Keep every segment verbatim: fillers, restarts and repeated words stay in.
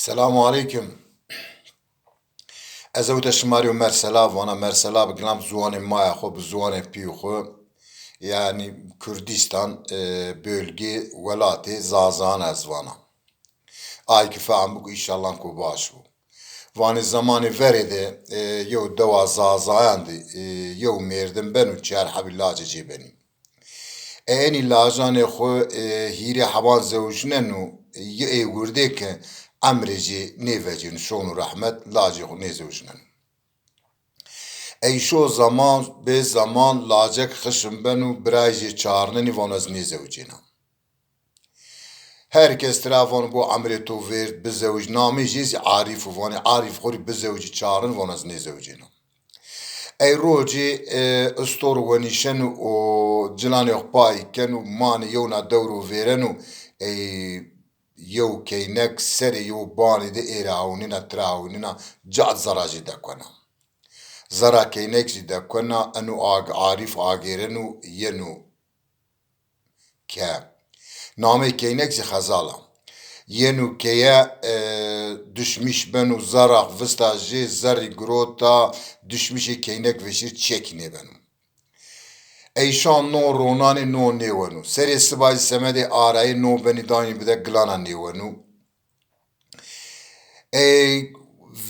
Selamu aleykum. Ez ewte şima rê mersela vana, mersela bi gilam ziwanê maya xo, bi ziwanê pîyê xo. Yanî Kurdistan, e, bölge, welatê Zazan ez vana. Ay ki fehm bik, înşallah ku baş bû. Vanê zemanê verê de, e, yew dewa Zazayan de, e, yew mêrdim beno, çar hebî lacê cê benî. E, enî lajanê xo, e, hîrê heban zewicneno, e, yi ê wirdê ke emrê cê nêvecêno, şono rehmet, lacê xo nêzewicneno. Ey şo zeman, bê zeman lacek xişm beno, birayê cê çarnenî vano ez nêzewicêna. Her kes tira vano bo emrê to vêrd, bizewij, namê jê zî Arîf o, vanê Arîf xo rê bizewicî, çarnin vano ez nêzewicêna. Ey rocê, e, istor wenîşeno û cilanê xo payî keno, manê yewna dewro vêreno, ey yew keynek serê yew banî de ê ra hewnîna, tira hewnîna, cad zerra jê dekona. Zerra keynek zî dekona, eno ag-, Arîf agêreno, yeno ke. Namê keynek zî Xezal a. Yeno keye, e, dişmîş beno, zerra vista jê, zerrî girota, dişmîşê keynek veşîr, çekî nêbeno. Ey şan no ronanê, no nêweno. Serê sibayî semedê arayê, no benî danî bide gilana nêweno. Ey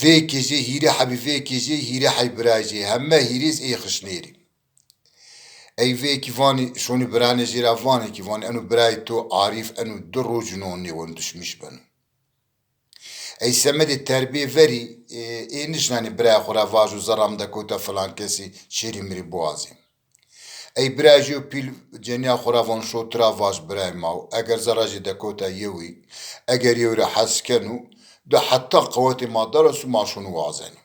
vêkê jê, hîrê hebî vêkê jê, hîrê hey birayê jê, heme hîrê zî ê xişnêrî. Ey vêkî vanî, şonî biranê jê ra vanê kî, vanî eno birayê to Arîf eno di roj no nêweno, dişmîş beno. Ey semedê terbîyê verî, e, ê nişnanê birayê xo ra vajo zerra mi dekewta filan kesî, şêrî mi rê biwazê. Ey birayê jê û pîl cenîya xo ra vano şo tira vaj birayê ma, eger zerra jê dekewta yewî, eger yew ra hes keno, de heta qewetê ma dereso ma şono wazenî.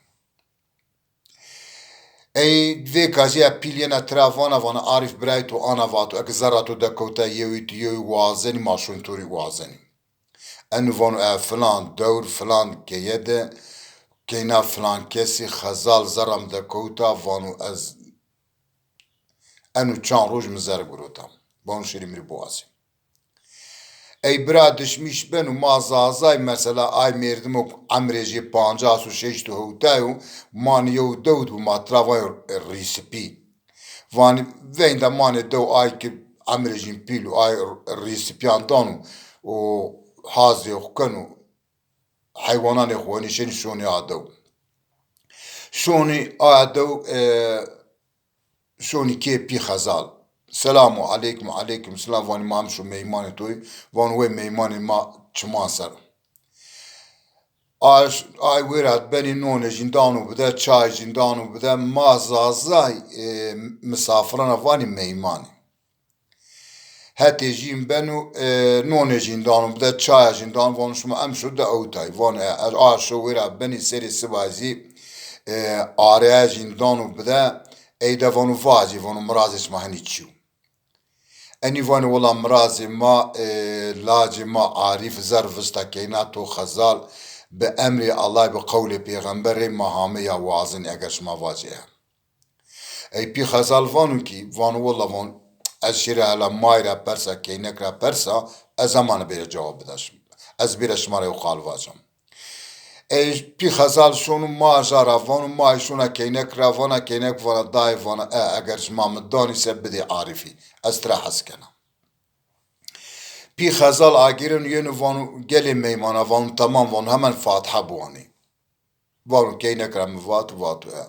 Ey vêka jê ya pîl yena tira vana, vana Arîf birayê to ana vato, eke zerra to dekewta yewî, tu yewî wazenî, ma şonî to rê wazenî. Eno vano e filan dewr, filan keye de keyna filan kesî Xezal zerra mi dekewta, vano ez eno çand roj mi zerr girota. Vano şêrî mi rê biwazê. Ey bira dişmîş beno, ma Zazay mesela ay mêrdimo emrê jê pancas û şeşt û hewta yo, manê yew dew di bi ma tira vanê Rîsipî. Vanî veynda manê dew, ay ki emrê jîn pîl û ay Rîsipîyan dano û hazê xo keno, heywananê xo wenîşenî şonî a dew. Şonî a dew, e, şonî kê pî Xezal. Selamu aleykum, aleykum selam. Vanî ma hem şo meymanê to yî. Vano wey meymanê ma çiman ser. Ay, ay wêra benî nonê jîn dano bide, çay jîn dano bide. Ma Zazay, e, misafirana vanî meymanî. Hetê jîn beno, e, nonê jîn dano bide, çaya jîn dano, vano şima em şo de ewtay. Vano e, a şo wêra benî serê siba zî, e, araya jîn dano bide, ey de vano vacî, vano mirazê şima henî çi yo? Enî vanê wela mirazê ma, e, lacê ma Arîf zerr vista keyna to Xezal, bi emrê Allay, bi qewlê pêxember rê ma hame ya wazenî eger şima vacê e. Ey pî Xezal vano kî, vano wela vano, ez şêrî hela may ra persa, keynek ra persa, ez hemane bêra cewab bida şima. Ez bêra şima ra yew qal vacam. Ey pî Xezal şono maja ra vano, may şona keynek ra vana, keynek vana dayê, vana e, eger şima mi danî se bidê Arîfî. Ez tira hes kena. Pî Xezal agêreno yeno vano gelê meymana, vano tamam, vano hemen Fatiha biwanê. Vano keynek ra mi vato, vato e.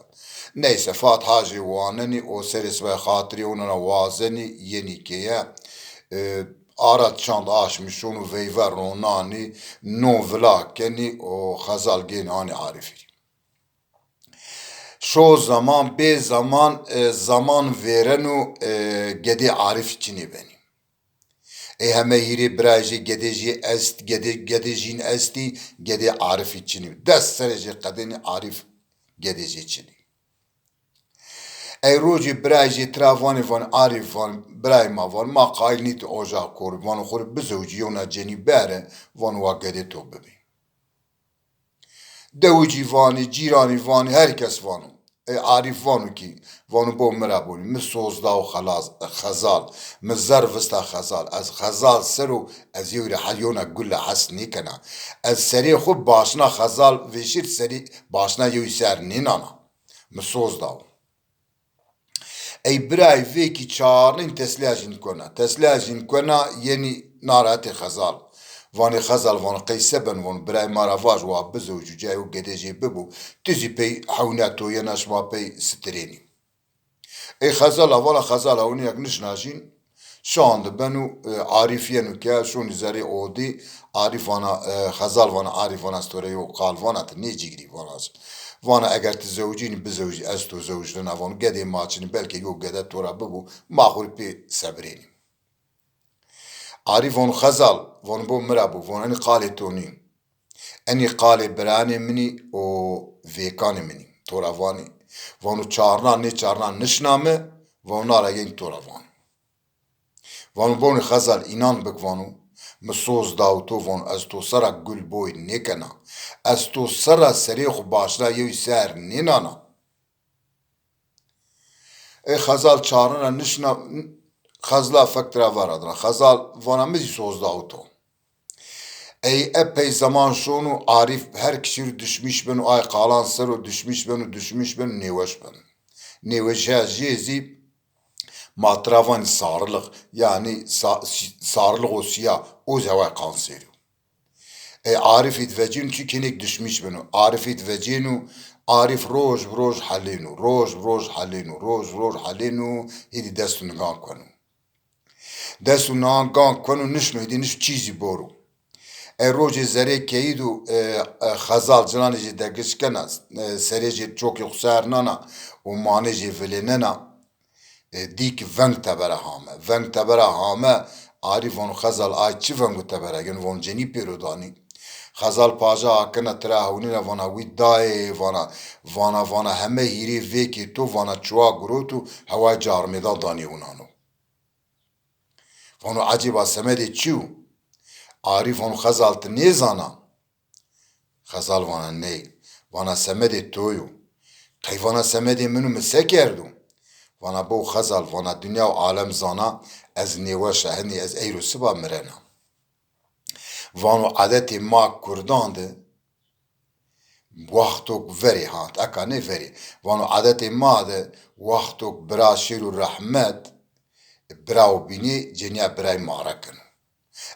Neyse, Fatiha jê wanenî û serê sibay xatirê winena wazenî, yenî keye. E, ara çand aşmî şono veyve ronanî, no vila kenî û Xezal gênî anî Arîfî. Şo zeman, bê zeman, e, zeman vêreno, e, gedê Arîfî çinê benî. Ê heme hîrê birayê jê gedê jê est, gedê, gedê jîn estî, gedê Arîfî çinî. Dest serê jê qedênî, Arîf gedê jê çinî. Ey rocê birayê jê tira vanê, vanê Arîf, van, birayê ma, van, ma qayîl nîtî ocax korî, vano xo rê bizewicî, yewna cenî bere, vano wa gedê to bibê. Dewicî vanî, cîranî vanî, her kes vano. Ey Arîf vano kî, vano bo mi ra bonî, mi soz dawo xelaz, Xezal, mi zerr vista Xezal, ez Xezal ser o, ez yew rê hel yewna gule hes nêkena. Ez serê xwu başna Xezal vêşîr, serî başna yewî ser nênana. Mi soz dawo. Ey birayê vê kî çarnîn teslîya jîn kena. Teslîya jîn kena, yenî narehetê Xezal. Vanê Xezal, vano qey se ben, vano birayê ma ra vaj, wa bizewicû, cayê o gedê jê bibo. Ti zî pey hewna to yena, şima pey sitirênî. Ey Xezal a, vana Xezal a, winî yek nişna jîn, şan di beno, e, Arîf yeno ke, şonî zerê odî, Arîf vana, e, Xezal vana, Arîf vana, ez to rê yo qal vana, ti nêcîgirî vana. Vana eger ti zewicînî bizewicî, ez to zewicdena, vano gedê ma çinî, belkî yo gede to ra bibo, ma xwu rê pê sebirênî. Arîf vano Xezal, vano bo mi ra bo, vano enî qalê to nî. Enî qalê birayanê min î û vêkanê min î. To ra vanî. Vano çarnan nê çarnan nişna mi, vano na ra yenî to ra vanî. Vano bonî Xezal, înan bik vano. Mi soz dawo to vano, ez to sera gul boy nêkena. Ez to sera serê xwu başna yewî ser nênana. Ey Xezal çarnina nişna, Xezla fek tira veradina. Xezal vana mi zî soz dawo to. Ey epey zeman şono, Arîf her kişî ro dişmîş beno, ay qalan ser o dişmîş beno, dişmîş beno, nêweş beno. Nêweşa jê zî ma tira vanî sariliq, yanî sa-, si-, sariliqo sîya, o zî heway qanserî yo. Ey Arîfî di vecîno, çi kênêk dişmîş beno. Arîfî di vecîno, Arîf roj bi roj helêno, roj bi roj helêno, roj bi roj helêno, hêdî dest û ningan kueno. Dest û ningan kueno nişno, hêdî nişno çî zî boro. Ey rojê zerê keyî do, e, e, Xezal cinanê jê degiş kena, e, serê jê çokê xwu ser nana û manê jê vilênena. E, dî ki veng tebera hame. Veng tebera hame, Arîf vano Xezal, ay çi veng û tebera? Yeno vano cenî pêro danî. Xezal paja akena tira hewnîna vana wî dayê, vana, vana, vana heme hîrê vêkê to, vana çuwa girot û heway carmêdan danî ewnan o. Vano ecêba semedê çi yo? Arîf vano Xezal ti nêzana? Xezal vana ney. Vana semedê to yo. Qey vana semedê min o, mi se kerdo? Vana bo Xezal, vana dinya û alem zana ez nêweş a, hinî ez eyro siba mirena. Vano edetê ma kurdan de wextok verê, ha, eka nê verê. Vano edetê ma de wextok bira şêro rehmet, bira û bînê cênîya birayê mare keno.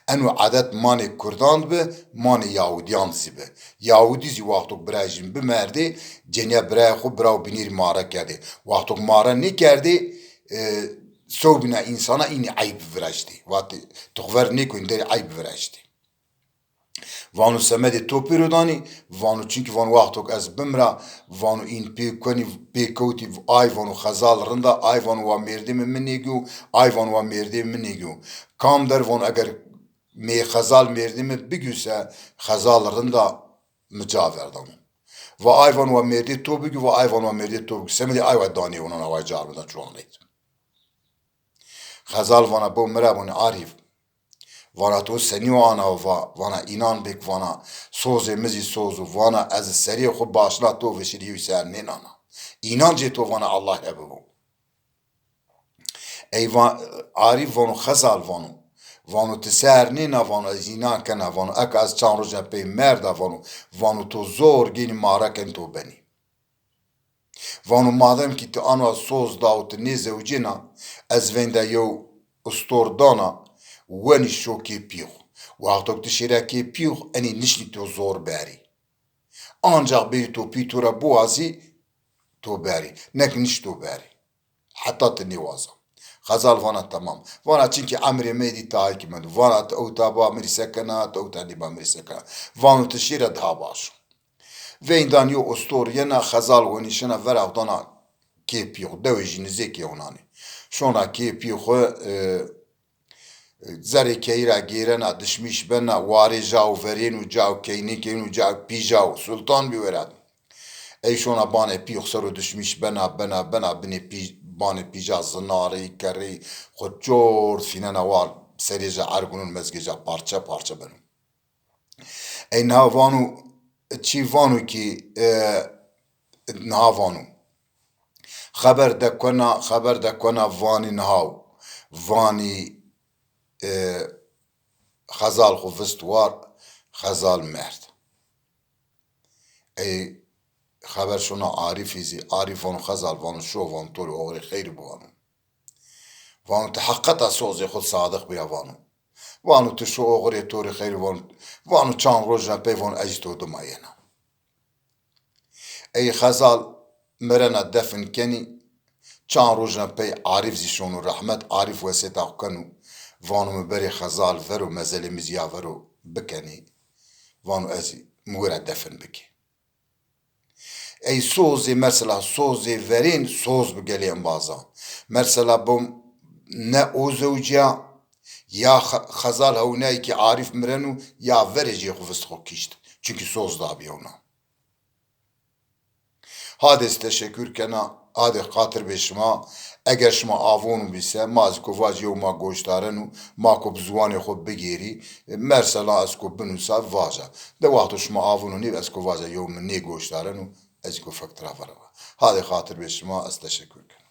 Eno edet manê kurdan bi, manê yahudîyan zî bi. Yahudî zî wexto birayê jîn bimerdê, cênîya birayê xwu bira û bînî rê mare kerdê. Wexto ke mare nêkerdê, e, sewbîna însana înî eyb viraştê. Vatê, tu xwu ver nêkoyîn derê eyb viraştê. Vano semedê to pêro danî, vano çunkî vano wexto ke ez bimira, vano în pê kuenî, pê kewtî, ay vano Xezal rind a, ay vano wa mêrdê mi, mi nêgiyo, ay vano wa mêrdê mi, mi nêgiyo. Kam der vano eger mê Xezal mêrdê mi bigîyo se, Xezal rind a, mi ca verdano. Va ay vano wa mêrdê to bigîyo, va ay vano wa mêrdê to bigîyo. Semedê ay wa danê ewnan, away carmêdan çuwan reyt. Xezal vana bo mi ra bonê Arîf. Vana to senî wa ana va, vana înan bêk vana sozê mi zî soz o, vana ez serê xwu başna to vişirî yewî ser nênana. Înan cê to vana Allah re bibo. Ey va-, Arîf vano Xezal vano. Vano ti ser nêna vano ez înan kena vano eka ez çand rojan pey merda vano, vano to zor gênî mare ken to benî. Vano madem kî ti ana soz da û ti nêzewicêna, ez veyndî yew ustor dana, wenî şo kê pî xwu. Wexto ke ti şêra kê pî xwu, enî nişnî to zor berî. Ancax bêrî to pî to ra biwazî, to berî. Nek nişt to berî. Heta ti nêwaza. Xezal vana temam. Vana çinkî emrê mi êdî tayê kî mendo. Vana ti ewta ba mi rê se kena, ti ewta nêba mi rê se kena. Vano ti şêra daha baş o. Veyndan yo ostor yena, Xezal wenî şina vera xwu dana kê pî xwu, dewê jî nizêkê ewnan ê. Şona kê pî xwu, e, zerê keyî ra gêrena, dişmîş bena, warê jaw verên û caw keynî keyên û caw pîja û sultan bî wera. Ey şona banê pî xwu ser o dişmîş bena, bena, bena binê pî-, banê pîja zinarî, kerrî xwu cor fînena war, serê ja ergunon, mezgê ja parçe parçe beno. Ey niha vano, çî vano kî, e, niha vano. Xeber dekena, xeber dekena vanî nihaw. Vanî, e, Xezal xwu vist war, Xezal merd. Ey xeber şona Arîfî zî, Arîf vano Xezal, vano şo, vano to rê oxirê xeyrî bo vano. Vano ti heqeta sozê xwu sadiq bîya vano. Vano ti şo oxirê to rê xeyrî vano. Vano çand rojan pey vano ez zî to dima yena. Ey Xezal mirena defin kenî, çand rojan pey Arîf zî şono rehmet, Arîf wesêta xwu keno, vano mi berê Xezal vero, mezelê mi zî ya vero bikenî, vano ez zî mi wira defin bikî. Ey sozê, mesela sozê verên soz bi gelê embazan. Mesela bom ne o zewcîya, ya Xe-, Xezal hewnayî kî Arîf mireno, ya verê cê xwu vist xwu kişt. Çunkî soz dabî hewna. Hadê ez teşekur kena, hadê xatir bê şima. Eger şima avonu bî se, ma ez ko vac yew ma goşdaren û ma ko bi ziwanê xwu bigêrî, e, mersela ez ko binûsa vaca. De wexto şima avonu nî ez ko vaca yew mi nê goşdaren û ez ko fek tira vera. Hadê xatir bê şima, ez teşekur kena.